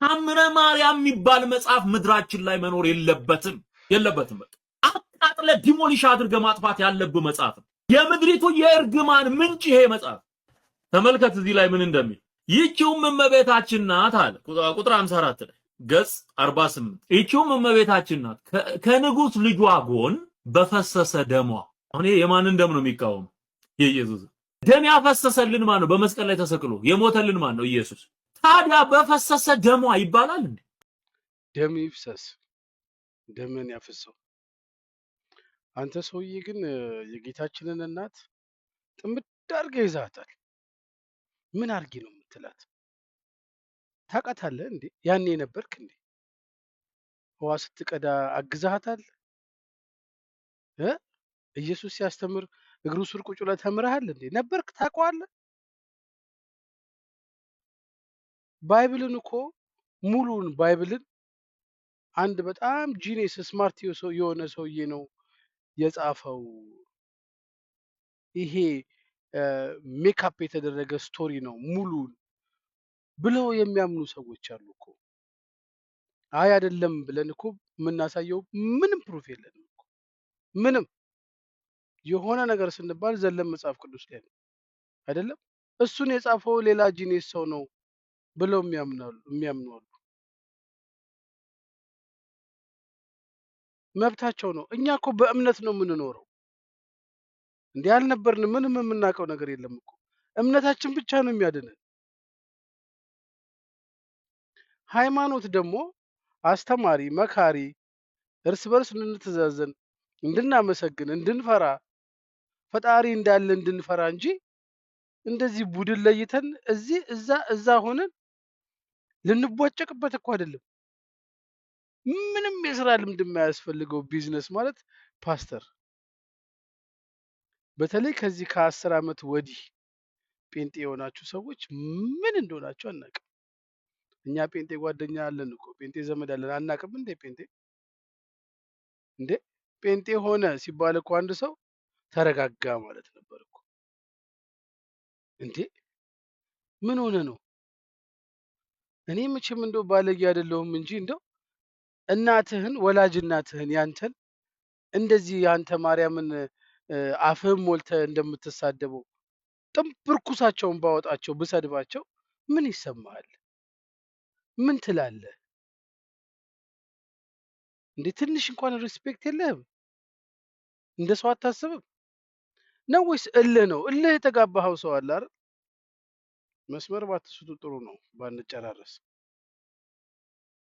ታምረ ማርያም የሚባል መጽሐፍ ምድራችን ላይ መኖር የለበትም የለበትም። በቃ አቃጥለ demolish አድርገ ማጥፋት ያለብህ መጽሐፍ ነው። የምድሪቱ የእርግማን ምንጭ ይሄ መጽሐፍ። ተመልከት እዚህ ላይ ምን እንደሚል። ይህቺውም እመቤታችን ናት አለ፣ ቁጥር 54 ላይ ገጽ 48። ይህቺውም እመቤታችን ናት ከንጉሥ ልጇ ጎን በፈሰሰ ደሟ። አሁን ይሄ የማንን ደም ነው የሚቃወመው? የኢየሱስ ደም። ያፈሰሰልን ማን ነው? በመስቀል ላይ ተሰቅሎ የሞተልን ማን ነው? ኢየሱስ። ታዲያ በፈሰሰ ደሟ ይባላል እንዴ? ደም ይፍሰስ፣ ደምን ያፍሰው። አንተ ሰውዬ ግን የጌታችንን እናት ጥምድ አድርገህ ይዘሃታል። ምን አድርጌ ነው የምትላት? ታውቃታለህ እንዴ? ያኔ ነበርክ እንዴ? ውሃ ስትቀዳ አግዛሃታል? እ ኢየሱስ ሲያስተምር እግሩ ስር ቁጭ ብለህ ተምረሃል እንዴ? ነበርክ? ታውቀዋለህ? Bible ን እኮ ሙሉውን Bible ን አንድ በጣም genius smart የሆነ ሰውዬ ነው የጻፈው። ይሄ make up የተደረገ story ነው ሙሉን ብለው የሚያምኑ ሰዎች አሉ እኮ። አይ አይደለም ብለን እኮ የምናሳየው ምንም proof የለንም እኮ። ምንም የሆነ ነገር ስንባል ዘለን መጽሐፍ ቅዱስ ላይ ነው አይደለም። እሱን የጻፈው ሌላ genius ሰው ነው ብለው የሚያምኑ አሉ። መብታቸው ነው። እኛ እኮ በእምነት ነው የምንኖረው። እንዲህ አልነበርን። ምንም የምናውቀው ነገር የለም እኮ። እምነታችን ብቻ ነው የሚያድነን። ሃይማኖት ደግሞ አስተማሪ፣ መካሪ፣ እርስ በርስ እንድንተዛዘን፣ እንድናመሰግን፣ እንድንፈራ፣ ፈጣሪ እንዳለ እንድንፈራ እንጂ እንደዚህ ቡድን ለይተን እዚህ እዛ እዛ ሆነን ልንቧጨቅበት እኮ አይደለም። ምንም የስራ ልምድ የማያስፈልገው ቢዝነስ ማለት ፓስተር፣ በተለይ ከዚህ ከ10 ዓመት ወዲህ ጴንጤ የሆናችሁ ሰዎች ምን እንደሆናችሁ አናውቅም። እኛ ጴንጤ ጓደኛ አለን እኮ፣ ጴንጤ ዘመድ አለን፣ አናውቅም እንዴ? ጴንጤ እንዴ ጴንጤ ሆነ ሲባል እኮ አንድ ሰው ተረጋጋ ማለት ነበር እኮ። እንዴ ምን ሆነ ነው? እኔ መቼም እንደው ባለጌ አይደለሁም እንጂ እንደው እናትህን፣ ወላጅ እናትህን ያንተን እንደዚህ ያንተ ማርያምን አፍህን ሞልተህ እንደምትሳደበው ጥንብርኩሳቸውን ባወጣቸው ብሰድባቸው ምን ይሰማሃል? ምን ትላለህ? እንዴ ትንሽ እንኳን respect የለህም? እንደ ሰው አታስብም ነው ወይስ እልህ ነው? እልህ የተጋባኸው ሰው አለ አይደል? መስመር ባትስቱ ጥሩ ነው፣ ባንጨራረስ።